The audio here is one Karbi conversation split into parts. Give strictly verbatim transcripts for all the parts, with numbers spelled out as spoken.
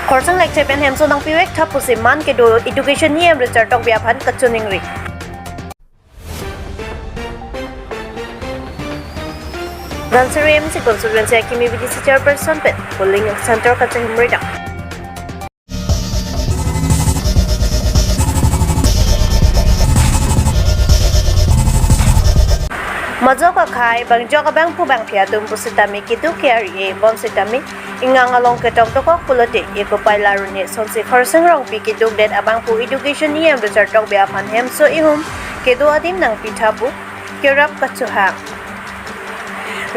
Khorsing lekthe pen hemso nangpivek tha pusi man kedo Education E M Richard Tokbi aphan kachiningri. Dhansiri M C constituency Akimi V D C chairperson pen polling center kachehumri dam. Majok akhei, bangjok abangphu bangphi atum pusitame keduk ke-ari-e bom sitame ingang along ketong tokok pulote eko paila aruni asonsi Khorsing Rongpi kedukdet abangphu Education E M Richard Tokbi aphan hemso ihum kedo adim nangpi tha pu kerap kachohang.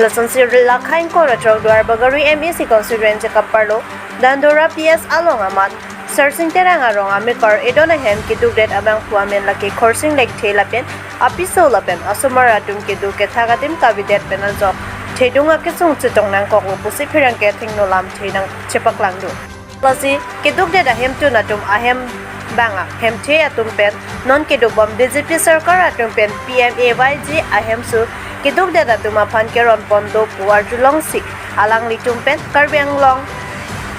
Lasonsi lakha ingkoi ra throk Duarbagori M A C constituency kaparlo Dandora P S along amat Sarsing Terang arong amekar edon ahem kedukdet abangphu amen lake Khorsing lekthe lapen apiso lapen asomar atum keduk kethak adim kavedet pen ajok thedung akesung chetong nangkoklo pusi pherangke athengno lamthe nangchepaklangdun. Lasi kedukdet ahemtun atum ahem bang ahemthe atum pen non kedobom B J P sorkar atum pen P M A Y G ahemso kedukdet atum aphan keron pon do pu arjulongsi alanglitum pen Karbi Anglong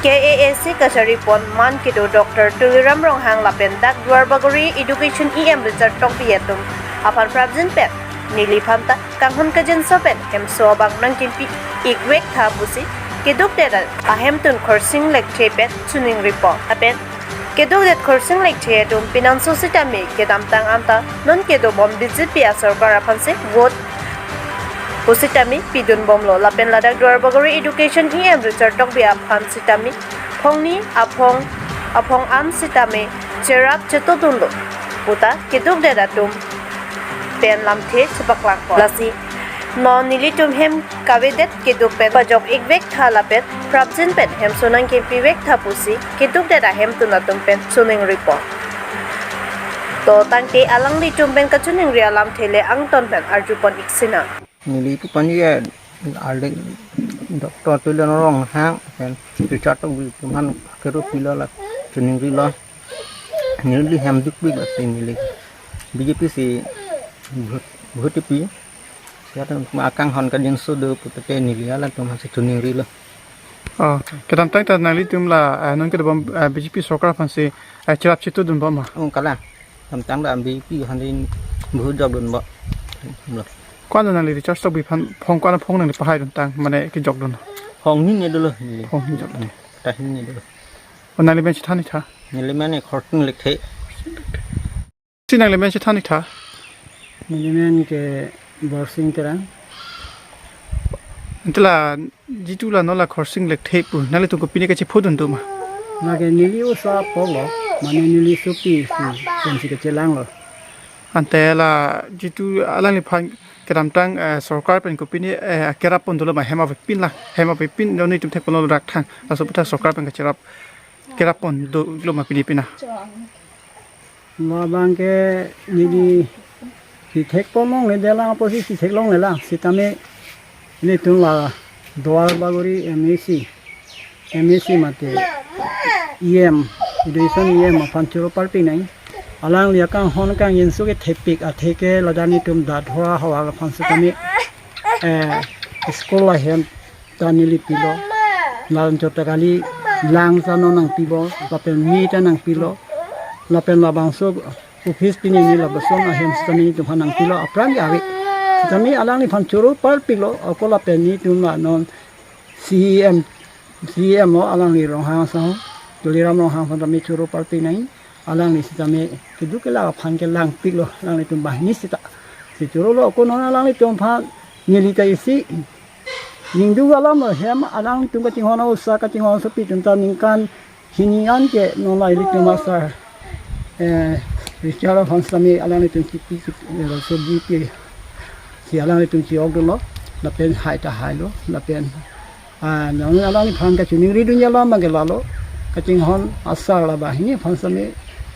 K A A C kachari pon man kedo Doctor Tuliram Ronghang lapen dak Duarbagori Education E M Richard Tokbi atum aphan prapjin pen neliphan ta kanghon kajinso pen hemso abang nangkimpi ikvek tha pusi kedukdet ahemtun Khorsing lekthe pen chiningri pon. Lapen kedukdet Khorsing lekthe atum pinanso sitame kedamtang anta non kedobom B J P asorkar aphansi vote pusitame pidun bomlo lapen ladak Duarbagori Education E M Richard Tokbi aphan sitame phongni aphong aphong an sitame cherap chetodunlo puta kedukdet atum pen lamthe chepaklangpo. Lasi non nelitum hem kavedet keduk pen pajok ikvek tha lapen prapjin pen hemso nangkimpivek tha pusi kedukdet ahemtun atum pen chiningri pon. To tangte alanglitum pen kachiningri alamthe le angton pen arjupon iksinang. Neli pu panye arle Doctor Tuliram Ronghang pen Richard Tokbi atum aphan kero pilo la chiningrilo. Neli hem dukpik lasi neli B J P si vote, vote pi. Ya atum akanghon kajinso do pulote neli halatum aphansi chiningrilo. Oh, kedamtang ta nanglitum la, eh, non kedobom, eh, B J P sorkar aphansi, eh, cherap chetodun bom ma? Oh, kalang. Kedamtang ta B J P aphan din vote jokdun bom. Lo. Ko-an nangli Richard Tokbi aphan phong, ko-an phong nangli pahaidun tang, mane kejokdun? Phong hini dolo. Phong hini jokdun. Ta hini dolo. Oh, nangli men chethan ik tha? Neli men Khorsing lekthe. Si nangli men chethan ik tha? Neli men ke Borsing Terang. Ante la jitu la non la Khorsing lekthe pu nanglitum kopine kachephodun do ma? Lake neli osa poklo, mane neli sopi si pensi kachelanglo. Ante la jitu alangliphan kedamtang, eh, sorkar pen kopine, eh, kerap pon dolo ma, hem avepin la, hem avepin non itum thek ponlo rak thang. Laso aputhak sorkar pen kacherap, kerap pon dolo ma pini pina? Labang ke neli si thek pon longle, delang apotsi si thek longle la, sitame nelitum la Duarbagori M A C, M A C mate E M, Education E M aphan choro parpik nang. Alangli akanghon kangjinso kethepik athe ke ladak nelitum dak hua hawa aphan sitame, eh, school ahem ta neli pilo. Lason chot ta kali lang sa non nangpipo, lapen mi ta nangpilo. Lapen labangso office pini neli lapuson ahem sitame nelitum aphan nangpilo, apran ke ave. Sitame alangliphan choro parpiklo, ako lapen nelitum la non C E M, C E M o alangli Ronghang asong, Tuliram Ronghang aphan tame choro parpik nang. Alangli sitame keduk kelak aphan kelangpiklo, alanglitum banghini sita. Si chorolo, ako non alanglitum aphan neli ta isi ningduk alam lo, hem alanglitum kachinghon osa kachinghon sopi atum ta ningkan hini an ke non la ilitum asar, eh, Richard aphan sitame alanglitum chipi chipi, eh, so B P si alanglitum chi-okdunlo, lapen hai ta hailo, lapen, ah, non alangliphan kachiningridun alam abang ke lalo, kachinghon asar la banghini aphan sitame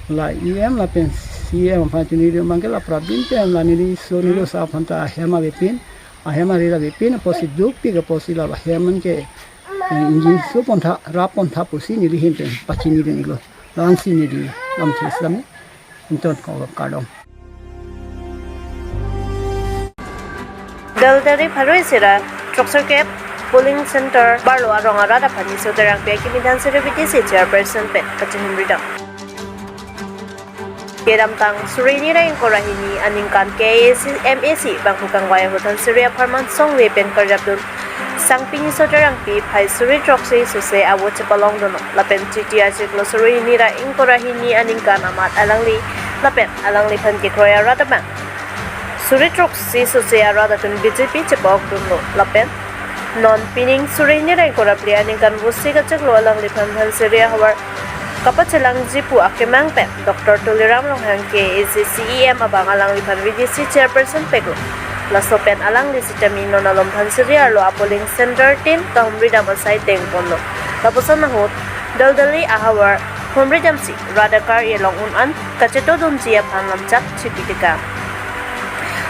la E M lapen C E M aphan chiningridun abang ke la prapjin pen la neli so neli osa aphan ta ahem avepin, ahem ari avepin apotsi dukpik apotsi la ahem an ke, eh, ingjinso pon tha, rap pon tha pusi neli ahin pen pachinidun iklo. Lason si neli lamthe sitame ington ko kardom. Daldari Pharoi Sera, Trokserkep, Polling center barlo arong arat aphan Niso Terangpi akimi Dhansiri V D C chairperson pen kachihumri dam. Kedamtang suri hini ra ingkoi ra hini aningkan K A A C M A C bangphu kangvai ahut Dhansiri apharman songve pen karjapdun Sangpi Niso Terangpi phai suri throksi sose avo chepalongdunlo lapen Chiti achiklo suri hini ra ingkoi ra hini aningkan amat alangli lapen alangliphan kekroi arat abang suri throksi sose arat atum B J P chepokdunlo lapen non pining suri hini ra ingkoi ra phli aningkan vo isi kachiklo alangliphan Dhansiri ahavar kapachelangji pu akemang pen Doctor Tuliram Ronghang K A A C C E M abang alangliphan V D C chairperson peklo. Laso pen alangli sitame non alom Dhansiri arlo apolling center tin kahumri dam asai dengponlo. Lapuson ahut Daldali ahavar humri damsi rat akar-i along un-an kachetodunji aphan lamchak chipitekang.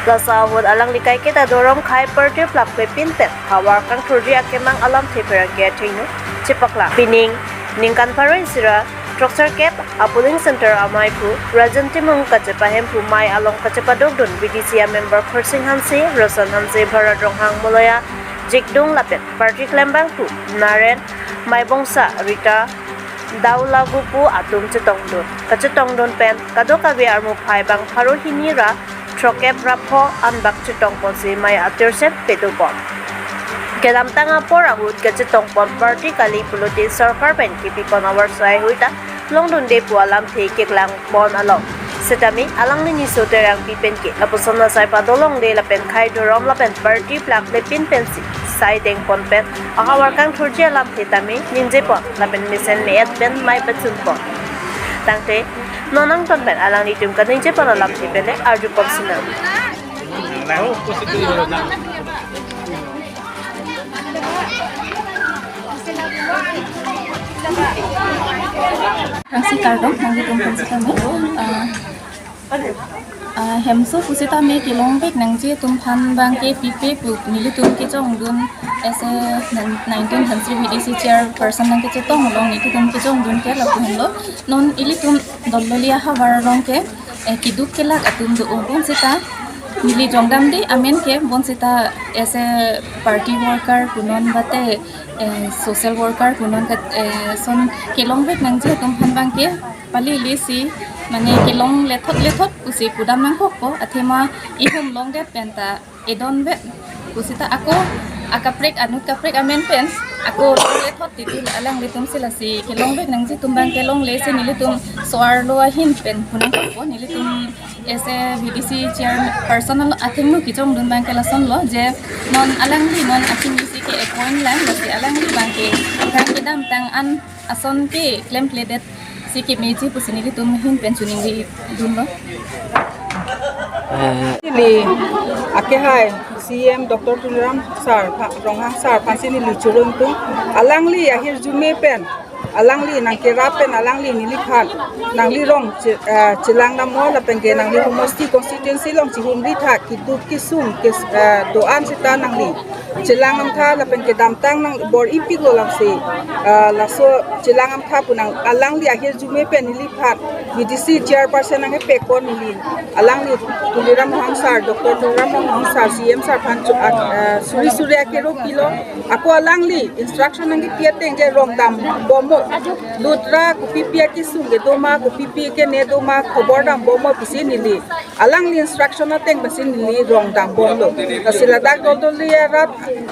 Laso ahut alangli kaiketa dorom khei party plak pepin pen havar kangthurji akemang alamthe pherangke athengno chepaklang. Pining ningkan pharo isi ra throksarkep apolling center ameiphu Rajan Timung kachepahemphu mei along kachepadokdun V D C amember Khorsing Hanse, Rosan Hanse, Bharat Ronghang, Moloya Jikdung lapen party klembangphu Naren Maibongsa, Rita Daulagupu atum chetongdun. Kachetongdun pen kadokave armu phai bang pharo hini ra throkkep ra pho anbak chetongponsi mei atirsen pedopon. Kedamtang apor ahut kachetongpon party kali pulote sorkar pen kepipon avar sai huita longdunde pu alamthe keklangpon along. Sitame alangli Niso Terangpi pen ke lapuson asai padolongde lapen khei dorom lapen party plak lepin pensi sai dengpon pen ahavar kangthurji alamthe tame ningjepon lapen mesen me-et pen mei pachunpon. Tangte non angton pen alanglitum kaningjepon alamthe pen le arjupon sinang. Thangsi kardom, nangli tum thangsi kami. Ah, ah, hemso pusitame kelongvek nangji atum aphan bang ke pipe pu nelitum kejongdun as a nineteen Dhansiri V D C chairperson nang kechetong along nelitum kejongdun ke lapu henlo. Non ilitum Daldali ahavar along ke, eh, keduk kelak atum do-o bonsita neli jongdamde amen ke bonsita as a party worker punon bate, eh, social worker punon kat, eh, son kelongvek nangji atum aphan bang ke pali lesi mane kelong lethot lethot pusi pudam nangkokpo athema ihum longdet penta edonvek pusita ako akaprek anut kaprek amen pen ako longle thot titi alanglitum si lasi kelongvek nangji atum bang kelongle si nelitum so-arlo ahin pen pu nangkokpo nelitum as a V D C chairperson athengno kejongdun bang ke lasonlo je non alangli non akimi si ke appoint lang lasi alangli bang ke bang kedamtang an ason ke klemkledet si kemeji pusi nelitum ahin pen choningri dunlo. Eh, neli akehai C E M Doctor Tuliram sir pha-, Ronghang sir aphansi neli churun tung. Alangli ahirjume pen, alangli nangkerap pen, alangli neliphan nangli rong che-, eh, chelang namo lapen ke nangli homosti constituency along chihumri tha keduk kesung ke, eh, do-an sita nangli chelang nangtha lapen kedamtang nang bor-ipiklo lamsi, ah, laso chelang nangtha pu nang alangli ahirjume pen neliphan V D C chairperson nangkepekpon neli alangli Tuliram Ronghang sir, Doctor Tuliram Ronghang sir, C E M sir aphan chu-, ah, ah, suri suri akero pilo ako alangli instruction nangkepi ateng je rong dambomnon, lut ra kopipi akesung kedo ma kopipi kene do ma khobor dambomnon pusi neli alangli instruction ateng pensi neli rong dambomlo. Lasi ladak Daldali arat,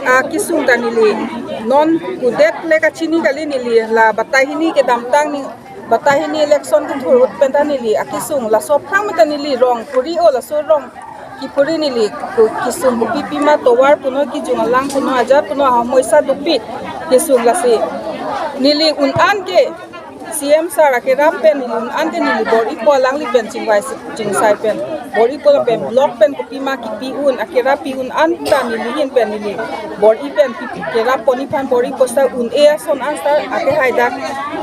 ah, kesung ta neli non kudet le kachini kali neli la batai hini kedamtang ni batai hini election kethur ahut penta neli akesung laso aphrang meta neli rong puri-o laso rong kepuri neli ku-, kesung kopipi ma tovar punon kijung alang punon ajat punon ahomoisa dopik kesung lasi neli un-an ke C E M sir akerap pen neli un-an ke neli bor-ipo alangli pen chingvai si-, chingsai pen bor-ipo lapen block pen kopima kepi un akerap pi un-an ta neli ahin pen neli bor-i pen pi, pi kerap pon aphan bor-ipo sir un-e ason an sir akehai dak,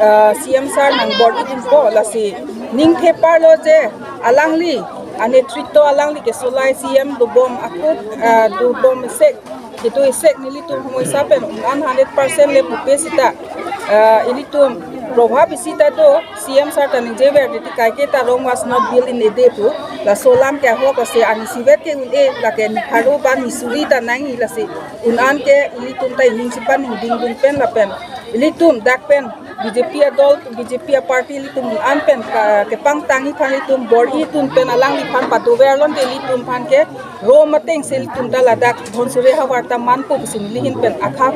eh, C E M sir nang bor-idunpo lasi ningtheparlo je alangli anetritwo alangli kesolai C E M dobom ako, eh, dobom sek kedo isek nelitum homoisa pen un-an hundred percent le pupe sita, ah, ilitum Probhab isi ta do, C M sir ta ningjever titi kaike ta wrong was not built in a day pu. Laso alam ke ahok ase, arnisi vet ke un-e, lake nipharo ba nisuri ta nangji lasi un-an ke ilitum ta ining chipanung dingdung pen lapen ilitum dak pen B J P adol, B J P aparty ilitum un-an pen ka, kepangtangji aphan ilitum bor-i tun pen alangliphan padover lonte ilitum aphan ke ro mateng si ilitum ta ladak Dhonsuri havar ta manpo pusi neli ahin pen akha.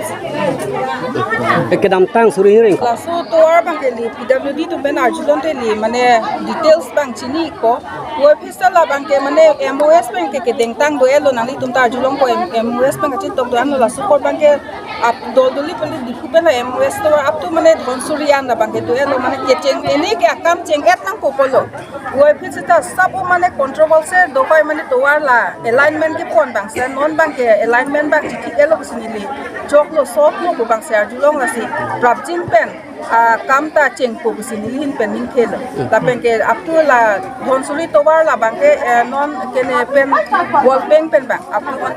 Kedamtang suri hiring. Laso tovar abang ke neli P W D atum pen arjulonte neli mane details abang chiniko. Puvoiphit seta labang ke mane M O S pen ke kedengtang do-etlo, nanglitum ta arjulongpo, M-, M O S pen kachinitokdun lo, laso apor abang ke ap dol duli pen Diphu pen la M O S tovar up to mane Dhonsuri an labang ke do-etlo, mane kecheng, ene ke akam cheng-et nangpo pulo. Puvoiphit seta sabo mane controversial do pai mane tovar la alignment kepon abang si, non abang ke alignment abang chithik-etlo pusi neli choklo, soklo pu abang si arjulong, lasi prapjin pen akam ta chengpo pusi neli ahin pen ningkelo. Lapen ke up to la Dhonsuri tovar labang ke, eh, non kene pen World Bank pen abang up to